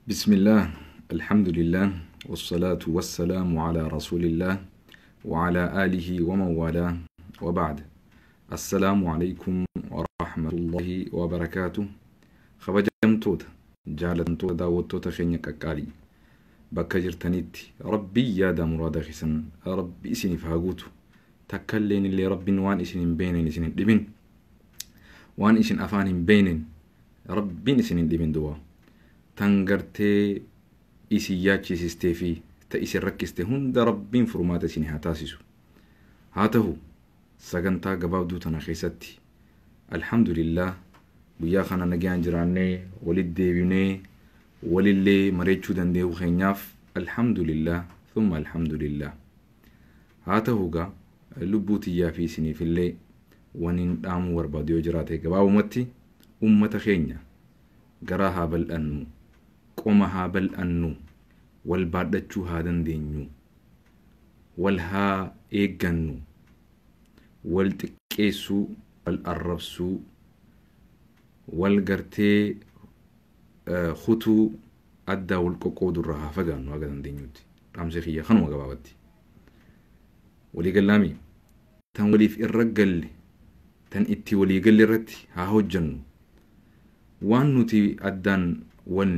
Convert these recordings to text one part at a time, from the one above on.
بسم الله، الحمد لله، والصلاة والسلام على رسول الله وعلى آله ومن والاه، وبعد. السلام عليكم ورحمة الله وبركاته. Kabajamtoota, jaalatamtoota daawwattoota keenya qaqqaalii, bakka jirtanitti Rabbii yaada muraada keessan Rabbi isiniif haa guutu. Takkalleen illee Rabbiin waan isin hin beekneen isin hin dhibin, waan isin afaan hin beekneen Rabbiin isin hin dhibin. Du'a tan gartee isin yaachisistee fi ta isin rakkiste hunda Rabbiin furmaata isin haa taasisu. Haa ta'u, sagantaa gabaabduu tana keessatti, alhamdulillah, guyyaa kana nagaan jiraannee walitti deebinee walillee mareechuu danda'uu keenyaaf alhamdulillah, thumma alhamdulillah. Haa ta'u gaa, lubbuu tiyyaa fi isiniifillee waniin dhaamuu barbaadu yoo jiraate, gabaabumatti ummata keenya garaa haa bal'annu, qoma haa bal'annu, wal baadhachuu haa dandeenyu, wal haa eeggannu, wal xiqqeessuu, wal arrabsuu, wal gartee kutuu addaa wal qoqqoodurraa haa fagaannu haga dandeenyutti. Dhaamsi kiyya kanuma gabaabatti. Walii gallaami, tan waliif irra galle, tan itti walii galle irratti haa hojjannu. Waan nuti addaan wal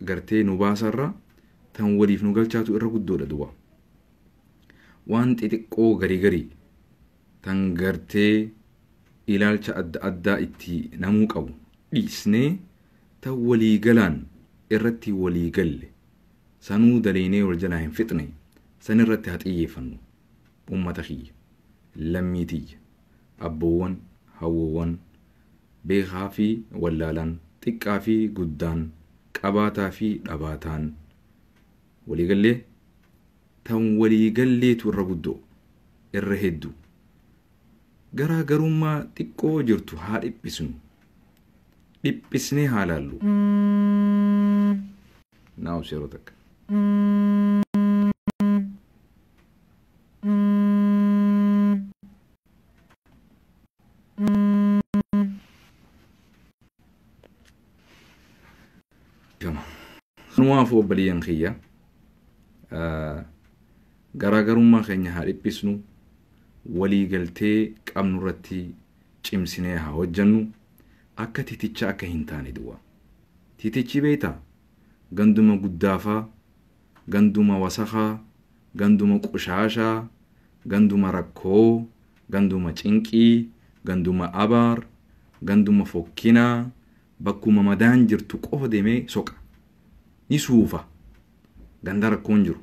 gartee nu baasarra tan waliif nu galchaatu irra guddoodha. Duba waan xixiqqoo garii garii tan gartee ilaalcha adda addaa itti namuu qabu dhiisnee, tan walii galaan irratti walii galle sanuu daleynee wal jalaa hin fixne san irratti haa xiyyeeffannu. Ummata kiyya, lammii tiyya, abboowwan, hawwoowwan, beekaa fi wallaalaan, xiqqaa fi guddaan, qabaataa fi dhabaataan, waliigallee tan waliigalleetu irra guddoo, irra hedduu. Garaagarummaa xiqqoo jirtu haa dhiphisnu, dhiphisnee haa laallu. Naa obsi yeroo takka. Kanumaafuu obboleeyyan kiyya, garaagarummaa keenya haa dhiphisnu, waliigaltee qabnu irratti cimsinee haa hojjannu. Akka titicha akka hin taane duwwa. Titichi beektaa, ganduma guddaafaa, ganduma wasakaa, ganduma qushaashaa, ganduma rakkoo, ganduma cinqii, ganduma abaar, ganduma fokkinaa, bakkuma madaan jirtu qofa deemee soqa. Ni suufa. Ganda rakkoon jiru,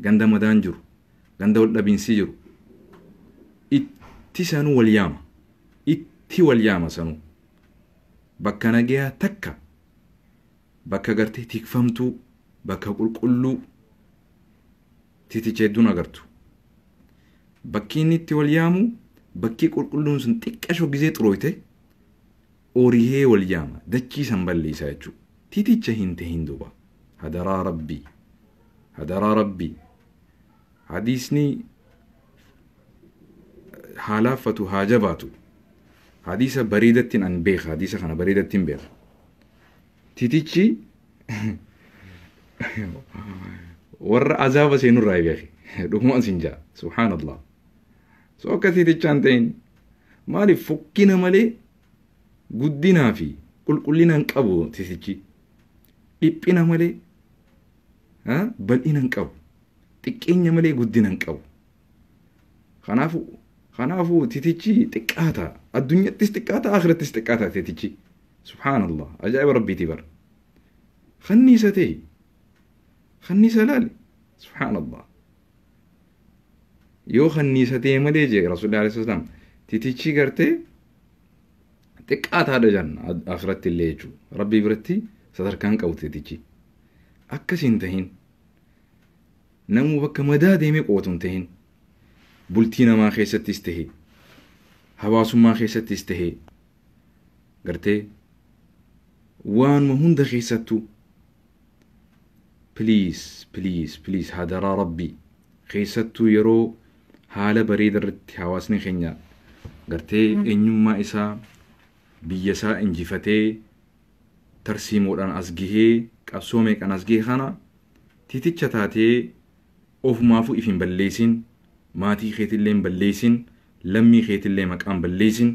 ganda madaan jiru, ganda wal dhabiinsi jiru. Itti sanuu wal yaama. Itti wal yaama sanuu. Bakka nagayaa takka, bakka gartee tikfamtuu, bakka qulqulluu titicha hedduun agartu. Bakki inni itti wal yaamu, bakki qulqulluun sun xiqqashoo gizee xurooyte orihee wal yaama, dachii san balleessa jechuudha. Titicha hin tahin duuba. Hadaraa Rabbii. Hadaraa Rabbii. Hadiisni haa laaffatu haa jabaatu. Hadiisa bareedattiin an beeka. Hadiisa kana bareedattiin beeka. Titichi warra azaaba seenurraa beeke. Dhugumaan sin jaa. Subhaanallah. So akka titichaan ta'in, maaliif fokkina malee guddinaa fi qulqullina hin qabu titichi. Dhiphina malee bal'ina hin qabu. Xiqqeenya malee guddina hin qabu. Kanaafuu titichi xiqqaata. Addunyattis xiqqaata, akhirattis xiqqaata titichi. Subhaanallah. Ajaa'iba Rabbiiti bara. Kanniisa ta'e. Kanniisa laale. Subhaanallah. Yoo kanniisa ta'e malee, jee Rasuulli alayhi salaam, titichi gartee xiqqaataadha jenna akhiratti illee jechuudha. Rabbii biratti sadarkaan qabu titichi. Akkas hin tahin. Namuu bakka madaa deemee qootu hin tahin. Bultii namaa keessattis tahe, hawaasummaa keessattis tahe, gartee waanuma hunda keessattuu, please, please, please, hadaraa Rabbii, keessattuu yeroo haala bareeda irratti hawaasni keenya gartee eenyummaa isaa, biyya isaa injifatee tarsiimoodhaan as gahee Qabsoo meeqaan as ga'e kana titicha taatee ofumaafuu if hin balleessin, maatii keetillee hin balleessin, lammii keetillee maqaan balleessin.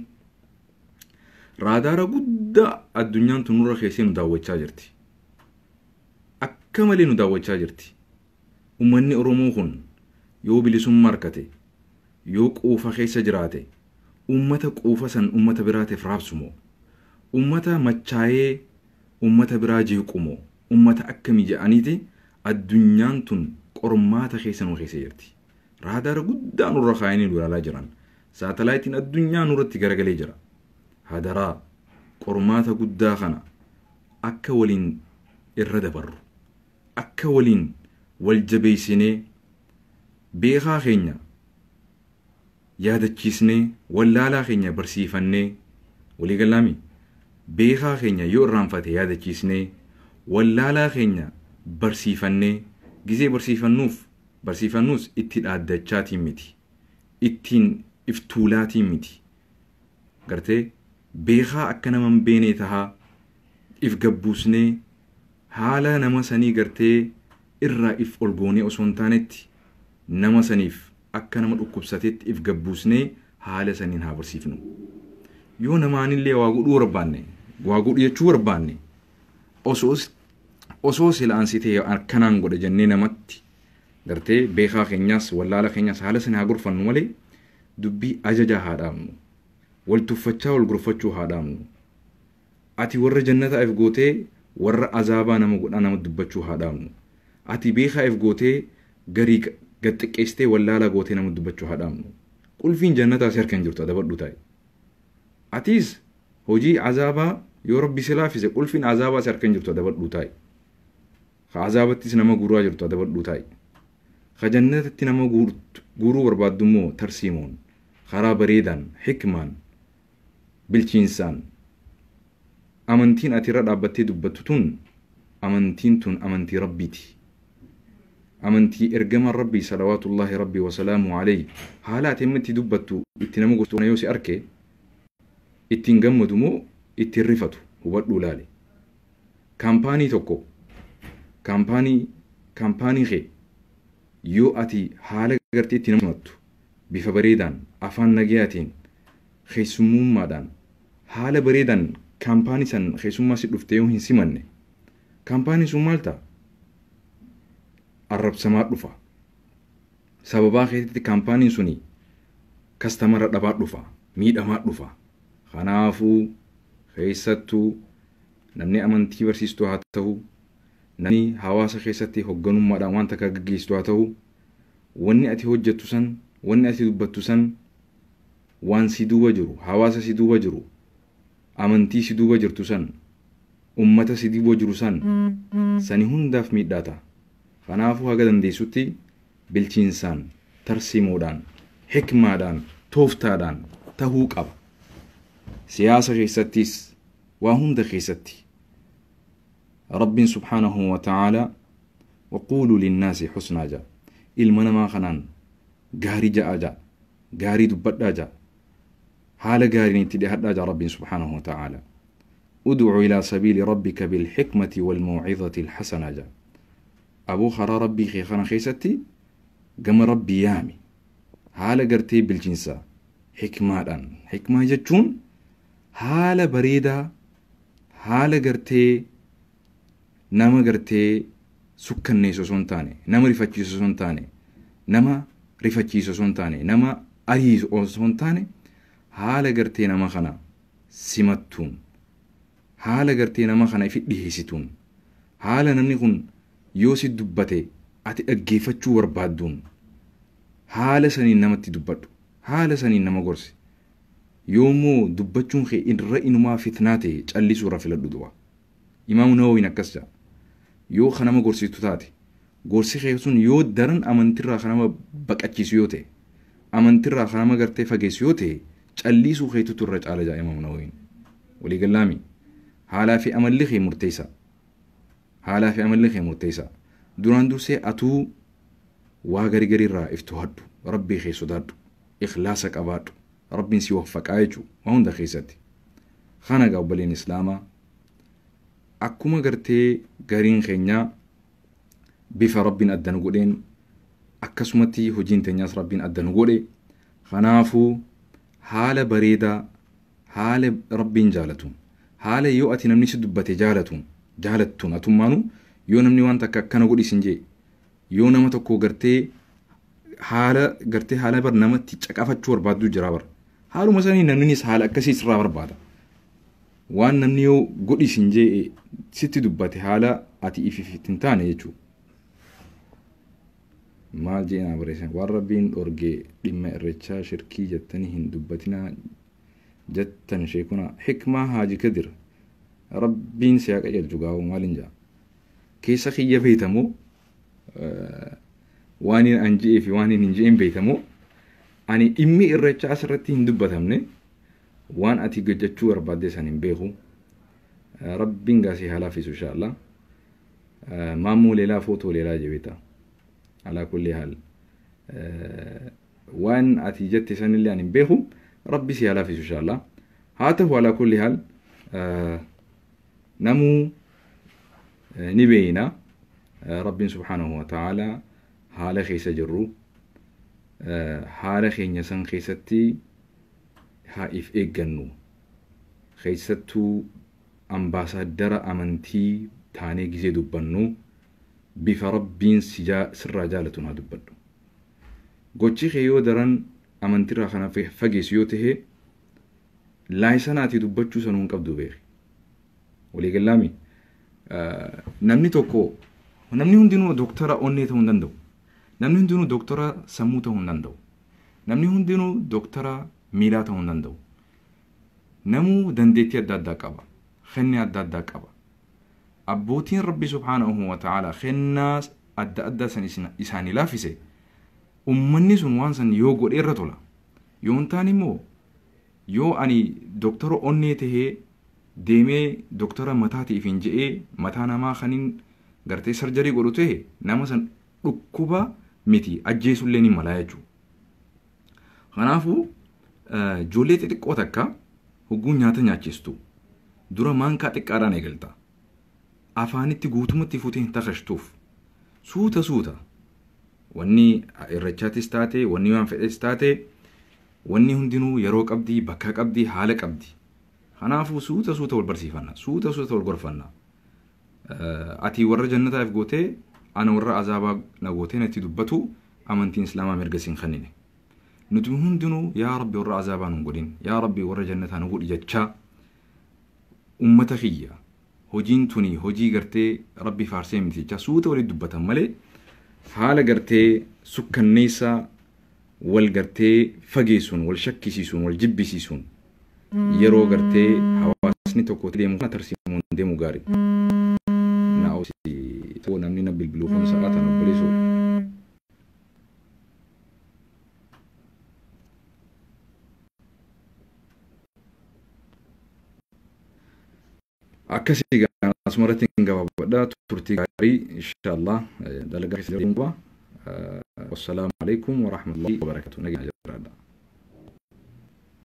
Raadaara guddaa addunyaan tun nurra keessee nu daawwachaa jirti. Akka malee nu daawwachaa jirti. Uummanni Oromoo kun yoo bilisummaa argate, yoo quufa keessa jiraate, uummata quufa san uummata biraatiif raabsumoo, uummata machaa'ee uummata biraa jeequmoo, uummata akkamii jedhaniiti addunyaan tun qormaata keessa nu keessa jirti. Raadaara guddaa nurra kaayanii nu ilaalaa jiran. Saatalaayitiin addunyaa nurratti garagalee jira. Hadaraa qormaata guddaa kana akka waliin irra dabarru, akka waliin wal jabeessinee beekaa keenya yaadachiisnee wallaalaa keenya barsiifannee waliigalaami beekaa keenya yoo irraanfate yaadachiisnee wallaalaa keenya barsiifannee gizee barsiifannuus itti dhaaddachaatiin miti, ittiin iftuulaatiin miti. Gartee beekaa akka nama hin beekne tahaa if gabbuusnee haala nama sanii gartee irraa if ol goonee osoo hin taanetti nama saniif akka nama dhukkubsatetti if gabbuusnee haala saniin haa barsiifnu. Yoo namaanillee waa godhuu barbaanne, waa godhu jechuu barbaanne, osoo silaansitee akkanaan godha jennee namatti gartee beekaa keenyaas wallaala keenyaas haala sanii haa gorfannu malee dubbii ajajaa haa dhaabnu. Wal tuffachaa wal gorfachuu haa dhaabnu. Ati warra jannataa if gootee warra azaabaa nama godhaa nama dubbachuu haa dhaabnu. Ati beekaa if gootee garii gad xiqqeessitee wallaalaa gootee nama dubbachuu haa dhaabnu. Qulfiin jannataa si harka hin jirtu adabadhu taa'e. Atis hojii azaabaa yoo rabbi si laaffise qulfiin azaabaa si harka hin jirtu adabadhu taa'e. Ka azaabattis nama guuraa jirtu adabadhu taa'e. Ka jannatatti nama guuruu barbaaddu immoo tarsiimoon karaa bareedaan hikmaan bilchiinsaan amantiin ati irra dhaabbattee dubbattu tun amantiin tun amantii rabbiiti. Amantii ergamaan rabbii salawaatullaahi rabbii wasalaamu alayhi haala ati amma itti dubbattu itti nama gortu yoo si arke ittiin gammadu moo ittiin rifatu hubadhuu ilaali. Kaampaanii tokko kaampaanii kee yoo ati haala gartee itti nama simattu bifa bareedaan afaan nagayaatiin keessummummaadhaan haala bareedaan kaampaanii san keessummaa si dhufte yoo hin simanne kaampaaniin sun maal ta'a? Arrabsamaa dhufa. Sababaa keetitti kaampaaniin suni kastamara dhabaa dhufa, miidhamaa dhufa. Kanaafuu keessattuu namni amantii barsiistuu haa ta'u, namni hawaasa keessatti hoogganummaadhaan waan takka gaggeessitu haa ta'u, wanni ati hojjettu san, wanni ati dubbattu san waan si duuba jiru, hawaasa si duuba jiru, amantii si duuba jirtu san, ummata si duuba jiru san, sani hundaaf miidhaa ta'a. Kanaafuu haga dandeessutti bilchiinsaan, tarsiimoodhaan, hikmaadhaan, tooftaadhaan tahuu qaba. Siyaasa keessattis waa hunda keessatti Rabbiin subhaanahu wa ta'aalaa waquuluu linnaasi husnaa ja'a. Ilma namaa kanaan gaarii ja'a ja'a. Gaarii dubbadhaa ja'a. Haala gaariin itti dhihadhaa ja'a Rabbiin subhaanahu wa ta'aalaa. Ud'u ilaa sabiili rabbika bilhikmati walmaw'izati alhasanaa ja'a. Aboo karaa rabbii kee kana keessatti gama rabbii yaami. Haala gartee bilchiinsa hikmaadhaan. Hikmaa jechuun haala bareedaa, haala gartee nama gartee sukkanneessu osoo hin taane, nama rifachiisu osoo hin taane, nama rifachiisu osoo hin taane, nama ariisu osoo hin taane, haala gartee nama kana simattuun, haala gartee nama kana ifi dhiheessituun, haala namni kun yoo si dubbate ati dhaggeeffachuu barbaadduun, haala saniin namatti dubbadhu, haala saniin nama gorsi. Yoommoo dubbachuun kee irra inumaa fitnaa ta'e callisuu irra filadhu du'a. Imaamu Nawawiin akkas jedha. Yoo ka nama gorsitu taate, gorsi kee sun yoo daran amantirraa ka nama baqachiisu yoo ta'e, amantirraa ka nama gartee fageessu yoo ta'e, callisuu keetutu irra caala jedha Imaamu Nawawiin. Waliigalaami. Haalaa fi amalli kee murteessa. Haalaa fi amalli kee murteessa. Duraan dursee atuu waa gari gariirraa if to'adhu. Rabbii kee sodaadhu. Ikhlaasa qabaadhu. Rabbiin si waffaqaa jechuudha waa hunda keessatti. Kana egaa obboleen Islaamaa Akkuma gartee gariin keenya bifa Rabbiin adda nu godheen, akkasumatti hojiin teenyaas Rabbiin adda nu godhe. Kanaafuu haala bareedaa, haala Rabbiin jaalatuun, haala yoo ati namni si dubbate jaalatuun jaalattuun, atummaanu yoo namni waan takka akkana godhi sin jee, yoo nama tokko gartee haala gartee haala bar namatti caqafachuu barbaaddu jira bar, haaluma sanii namnis haala akkasii sirraa barbaada. Waan namni yoo godhi sin jee sitti dubbate haala ati ifiif hin taane jechuudha. Maal jee naa barreessan? Waan Rabbiin dhorge dhimma Irreechaa shirkii jettanii hin dubbatinaa jettan sheekuna Hikmaa Haaji Kadir, Rabbiin si haa qajeelchu. Gaa'u maaliin jaa, keessa kiyya beeytamoo, waan an je'ee fi waan hin je'een beeytamoo. Ani dhimmi Irreechaa asirratti hin dubbatamne. Waan ati jechuu barbaadde san hin beeku. Rabbiin gaasii haa laaffisu inshaallah. Maammoo leelaa footoo leelaa jebeeta. Alaa kulli haal, waan ati jette sanillee ani hin beeku. Rabbi si haa laaffisu inshaallah. Haa ta'u, alaa kulli haal, namuu ni beeyna. Rabbiin subhaanahu wa ta'ala haala keessa jirru, haala keenya san keessatti haa if eeggannu. Keessattuu ambaasaaddara amantii taanee gizee dubbannu bifa Rabbiin sirraa jaalatuun haa dubbadhu. Gochi kee yoo daran amantiirraa kana fageessu yoo tahe, laayisana ati dubbachuu sanuu hin qabdu, beeki. Waliigalaami, namni tokko, namni hundinuu dooktara onnee ta'uu hin danda'u. Namni hundinuu dooktara sammuu ta'uu hin danda'u. Namni hundinuu dooktara miilaa ta'uu hin danda'u. Namuu dandeettii adda addaa qaba. Kennaa adda addaa qaba. Abbootiin Rabbi subhaanahu wa ta'ala kennaa adda addaa san isaanii laaffise. Ummanni sun waan san yoo godhe irra tola. Yoo hin taane immoo, yoo ani dooktara onnee tahee deemee dooktara mataatiif hin je'ee mataa namaa kaniin gartee surgery godhu ta'e, nama san dhukkuba miti ajjeesullee ni malaa jechuudha. Kanaafuu ijoollee xixiqqoo takka hogguu nyaata nyaachistu dura maankaa xiqqaadhaan eegalta. Afaanitti guutumatti fuutee hin takashtuuf. Suuta suuta. Wanni Irreechaatis taate, wanni waan fedhes taate, wanni hundinuu yeroo qabdi, bakka qabdi, haala qabdi. Kanaafuu suuta suuta wal barsiifanna, suuta suuta wal gorfanna. Ati warra jannataaf gootee, ana warra azaabaa na gootee natti dubbatu amantiin Islaamaa mirga siin kennine. Nuti hundinuu yaa Rabbi warra azaabaa nu godhin, yaa Rabbi warra jannataa nu godhi jechaa, ummata kiyya, hojiin tuni hojii gartee Rabbi faarsee miti jechaa suuta walitti dubbatan malee, haala gartee sukkanneessaa wal gartee fageessuun, wal shakkisiisuun, wal jibbisiisuun yeroo gartee hawaasni tokko deemu kana tarsiimuun deemu gaarii. Namni na bilbiluu kun sa'aa tana obboleessoo. Akkasii asumarratti hin gabaabadha. Turtii gaarii inshaallah, dalagaa keessa jiru. Wassalaamu alaikum warahmatullahi wabarakatuh. Nagaa jiraadha.